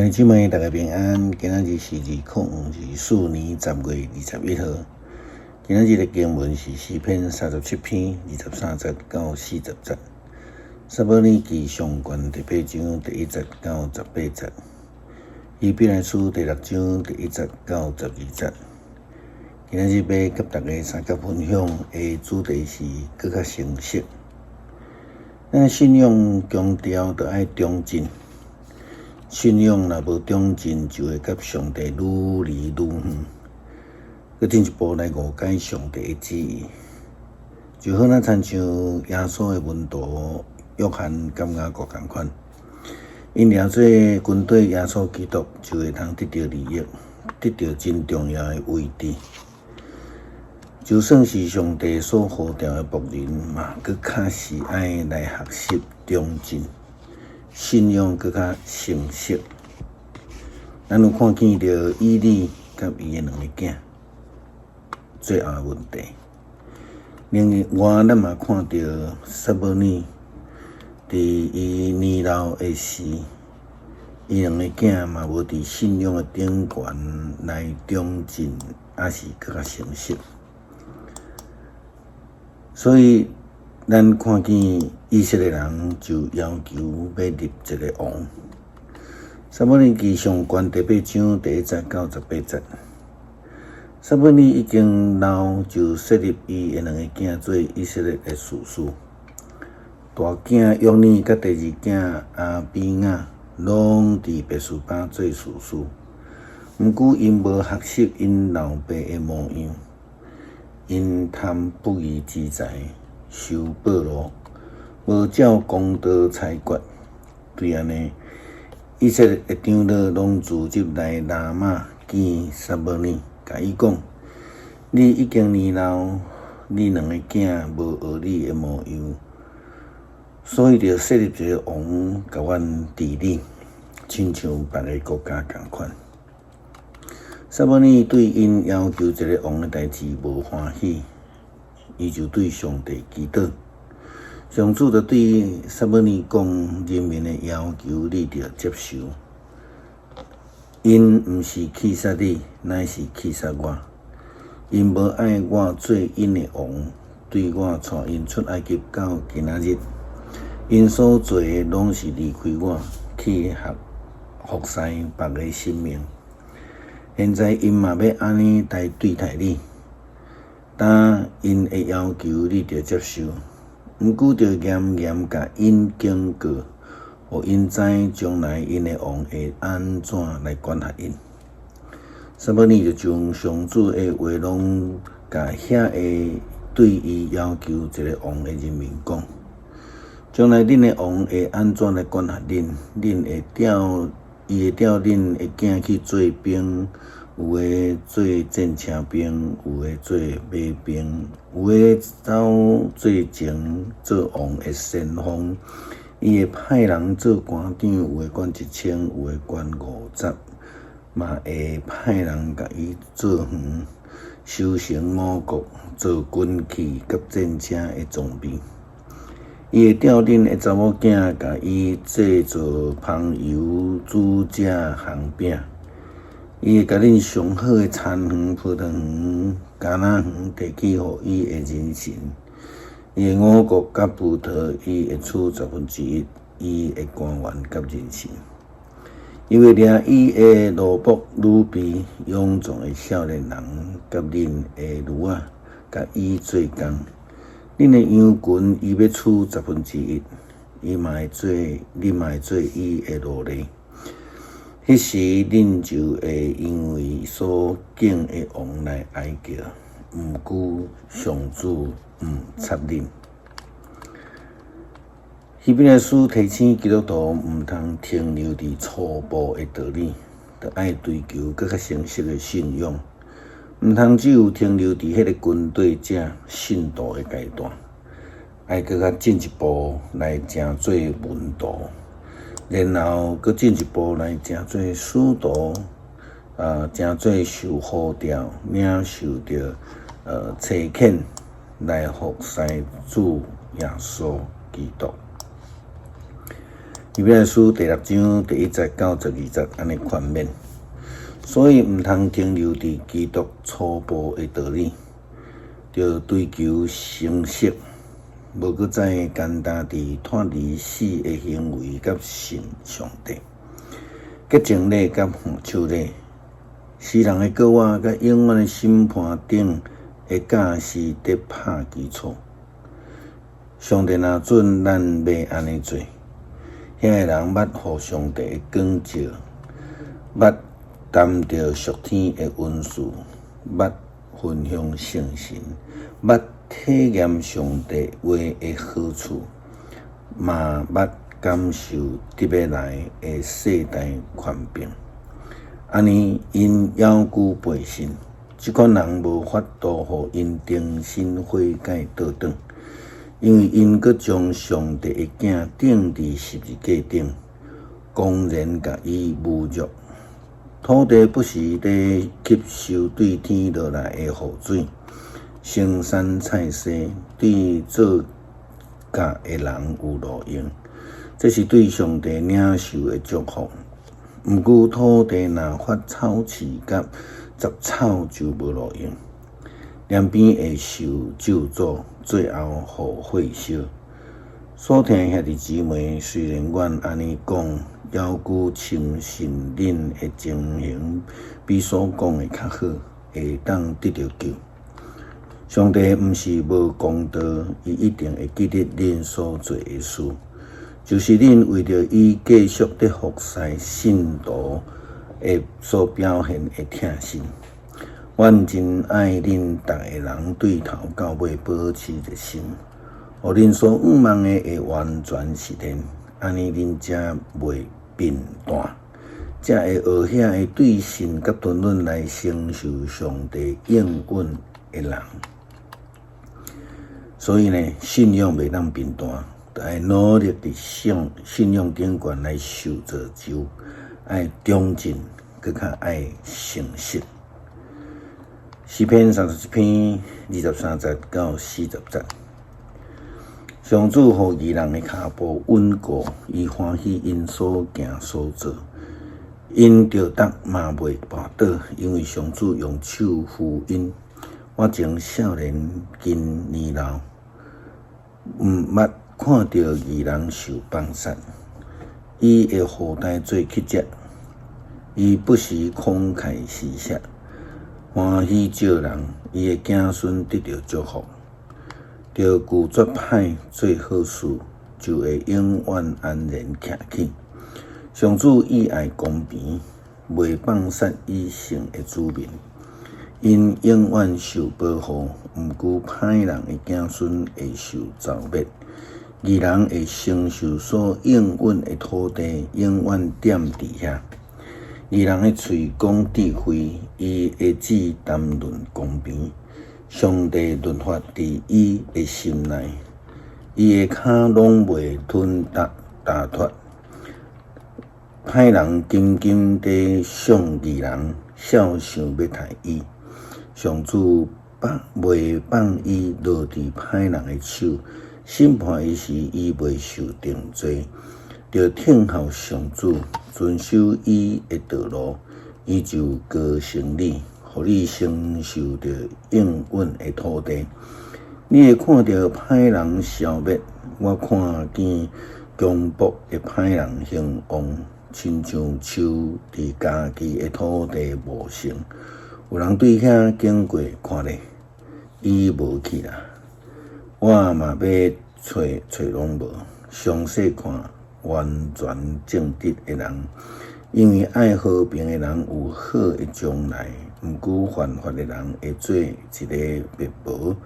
兄弟姊妹，大家平安。今仔日是2024年10月21號。今仔日的經文是詩篇37篇23節到40節。撒母耳記上卷第八章第一節到18節。希伯來書第六章第一節到12節。今仔日欲佮大家相佮分享的主題是閣較誠實。咱信仰強調著愛忠貞。信仰若無忠貞，就會佮上帝愈離愈遠，閣進一步來誤解上帝的旨意。就好若親像耶穌的門徒約翰佮雅各仝款，𪜶掠做跟綴耶穌基督，就會通得著利益，得著真重要的位置。就算是上帝所呼召的僕人，嘛閣較是愛來學習忠貞。信仰閣較誠實，咱有看見著以利佮伊的兩个囝最後的問題。另外，咱嘛看著撒母耳佇伊年老的時，伊兩个囝嘛無佇信仰的頂懸來長進，抑是閣較誠實。所以，咱看見以色列人就要求欲立一个王。撒母耳記上卷第八章第一節到18節。撒母耳已經老，就設立伊的兩个囝做以色列的士師。大囝約珥佮第二囝亞比雅，攏佇別是巴做士師。毋過𪜶無學習𪜶老爸的模樣，𪜶貪不義之財，收賄賂，無照公道裁決。對按呢，以色列的長老攏聚集來拉瑪見撒母耳，共伊講：你已經年老，你兩个囝無學你的模樣，所以著設立一个王，共阮治理，親像別个國家仝款。撒母耳對𪜶要求一个王的代誌無歡喜。伊就對上帝祈禱，上主就對撒母耳講：人民的要求你著接受，𪜶毋是棄殺你，乃是棄殺我。𪜶無愛我做𪜶的王，對我帶𪜶出埃及到今仔日，𪜶所做的攏是離開我，去服侍別个神明。現在𪜶嘛欲按呢來對待你。但𪜶的要求你著接受，毋過著嚴嚴共𪜶警告，予𪜶知將來𪜶的王會按怎來管轄𪜶。撒母耳就將上主的話攏共遐个對伊要求一个王的人民講：將來恁的王會按怎來管轄恁？恁會調，伊會調恁的囝去做兵。有的做戰車兵，有的做馬兵，有的走做前做王的先鋒。伊會派人做官長，有的管一千，有的管50，嘛會派人共伊做園，收成五穀，做軍器佮戰車的裝備。伊會調恁的查某囝，共伊製造香油、煮食烘餅。伊會共恁上好的田園、葡萄園、橄欖園提去予伊的人神。伊的五穀佮葡萄，伊會取1/10，伊的官員佮人臣。伊會掠伊的奴僕、女婢、勇壯的少年人佮恁的女仔，共伊做工。恁的羊群，伊欲取1/10，伊嘛會做，恁嘛會做伊的奴隸。彼時，恁就會因為所揀的王來哀叫，毋過上主毋插恁。希伯來書提醒基督徒毋通停留佇初步的道理，著愛追求閣較成熟的信仰，毋通只有停留佇彼个跟綴者信徒的階段，愛閣較進一步來成做門徒。然後，閣進一步來成做使徒，成做受呼召、領受著差遣來服侍主耶穌基督。希伯來書第六章第一節到十二節按呢勸勉，所以毋通停留佇基督初步的道理，著追求成熟，無閣再干焦佇脫離死的行為佮信上帝。潔淨禮佮按手禮，死人的復活佮永遠的審判頂的教示佇拍基礎。上帝若准咱欲按呢做，遐个人捌予上帝的光照，捌擔著屬天的恩賜，捌分享聖神，捌體驗上帝話的好處，嘛捌感受佇欲來的世代權柄。按呢，𪜶猶舊背信，這款人無法度予𪜶重新悔改倒轉。因為𪜶閣將上帝的囝釘佇十字架頂，公然共伊侮辱。土地不時佇吸收對天落來的雨水，生產菜蔬，對做稼的人有路用。這是對上帝領受的祝福。毋過土地若發草刺佮雜草就無路用。兩邊會受咒詛，最後予火燒。所疼的兄弟姊妹，雖然阮按呢講，猶舊深信恁的情形比所講的較好，會當得著救。上帝毋是無公道，伊一定會記得恁所做的事，就是恁為著伊繼續佇服侍信徒的所表現的疼心。阮真愛恁逐個人對頭到尾保持熱心，予恁所向望的會完全實現，按呢恁才袂貧惰，才會學遐个對信佮吞忍來承受上帝應允的人。所以呢，信仰袂當貧惰，著愛努力佇信仰頂懸來受造就，愛長進，閣較愛誠實。詩篇三十一篇二十三節到四十節，上主予義人的跤步穩固，伊歡喜𪜶所行所做，𪜶著觸嘛袂跋倒，因為上主用手扶𪜶。我從少年經年老，毋捌看著義人受放殺，伊的後代做乞食，伊不時慷慨施捨。歡喜借人，伊的子孫得著祝福。著拒絕歹做好事，就會永遠安然徛起。上主喜愛公平，袂放殺以聖的子民。𪜶永遠受保護，毋過歹人的子孫會受誅滅。義人會承受所應允的土地，永遠踮佇遐。義人的喙講智慧，伊的舌談論公平。上帝律法佇伊的心內，伊的跤攏袂吞踏脫。歹人緊緊佇想義人，痟想欲刣伊。上主袂放伊落佇歹人的手，審判伊時，伊袂受定罪。著聽候上主，遵守伊的道路，伊就高升你，予你承受著應允的土地。你會看著歹人消滅，我看見強暴的歹人興旺，親像樹佇家己的土地茂盛。有人對遐經過看咧，伊無去啦。我嘛欲揣揣攏無，詳細看。完全正直的人，因為愛和平的人有好的將來，毋過犯法的人會做一个滅無。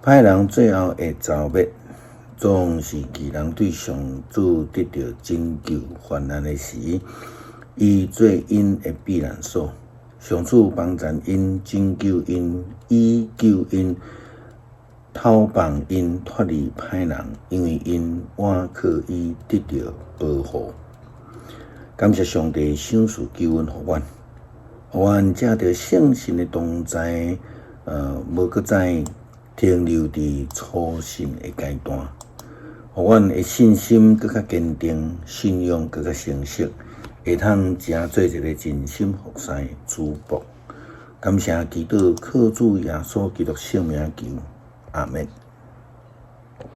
歹人最後會遭滅，總是義人對上主得著拯救患難的時，伊做𪜶的避難所。上主幫贊𪜶，拯救𪜶，以救𪜶。偷放𪜶脫離歹人，因為𪜶倚靠伊得著保護。感謝上帝賞賜救恩予阮，予阮藉著聖神的同在，無閣再停留佇初信的階段。予阮的信心閣較堅定，信仰閣較成熟，會通誠做一个盡心服侍主僕。感謝基督，靠主耶穌基督聖名求，阿們。